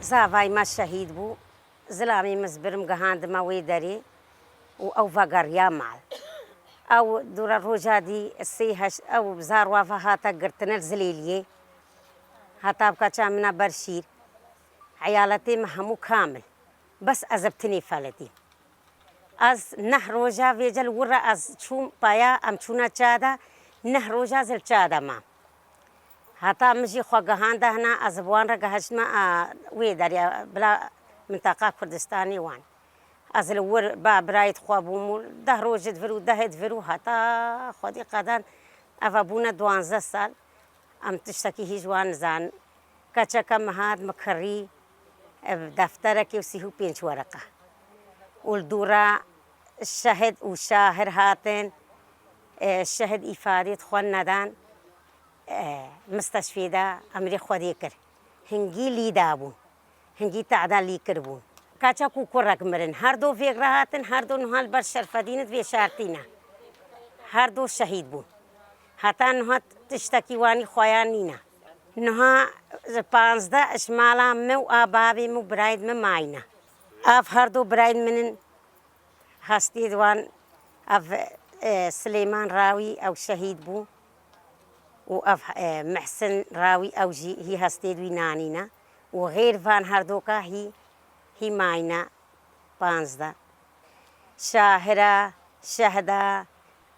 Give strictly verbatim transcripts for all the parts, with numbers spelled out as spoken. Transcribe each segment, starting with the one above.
Zavay me şehîd bû. Zilamê min ji birim gihandime wê derê û ew vegeriya mal. Ew dûre roja dî sê heşt, ew zarwa ve hate girtine li Zilêliyê. Heta bi keça min a ber şîr. Eyaletê min hemû kamil. Bes ez bi tinê feletîm. Ez neh roja vêce li wir re ez çûm paya, em çûne çade, neh roja ez li çade mam. Heta min jî xwe gihande hina, ez bi wan re gehiştime, a, wê derê bila minteqa Kurdistanê wan. Ez li wir ba birayê xwe bûm û deh roj di vir û dehê di vir û heta Xwedî qeden eve bûne duwanzdeh sal. Em tiştekî hîç wan nizanin. Keçeke min hat, min kirî, e, bi defterekê û sîh û pênc wereqe. Û li dû re şehid û şahir hatin, e, şehid îfadê xwe nedan, e, misteşfê de emrê Xwedê kir. Hingî lîda bûn. Hingî te'da lî kiribûn. Keçek û kurek mirin. Her do vêg re hatin, her do niha li ber Şerfedîn di vê şertî ne. Her do şehîd bûn. Heta niha tiştekî wanî xweya nîne. Niha ji panzdeh ji mala min û a babê min û birayên min mayne. Ev her do birayên min in. Hestê di wan ev, e, Silêman Rawî ew şehîd bû û ev, e, Mihsin Rawî ew jî hî hestê di wî nanîne û xêr van herdoka hî, hî mayne panzdeh. Şahira, Şehda,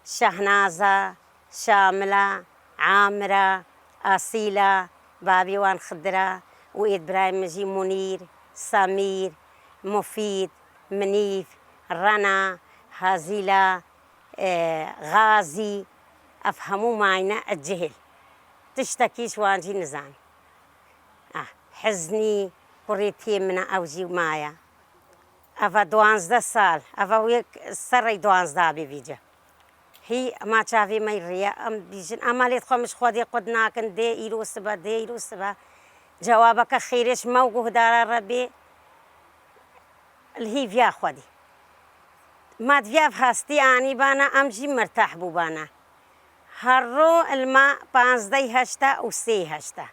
Şehnaza, Şamila, Amira, Asîla, babê wan Xidira û êd birayên min jî Munîr, Samîr, Mufîd, Minîf, Rena, Hazîla, e, Xazî, ev hemû mayne cihil. Tiştekî ji wan jî nizan. Ah, Hiznî, kurê tê min e, ew jî maye. Eva duwazdeh sal, eva wê serrey duwazdeh bê vîce. Hî ema çavê me riye, em bîjin, ema lê dixwe min ji Xwedê qut nakin, dê îro sibe, dê îro sibe. Cewabeke xêrê ji me û guhdara Rebê li hîviya Xwedê. Ma diviya ev hestî anîbana, em jî mirteh bûbana. Her ro ilma panzdeh heşta û sê heşta.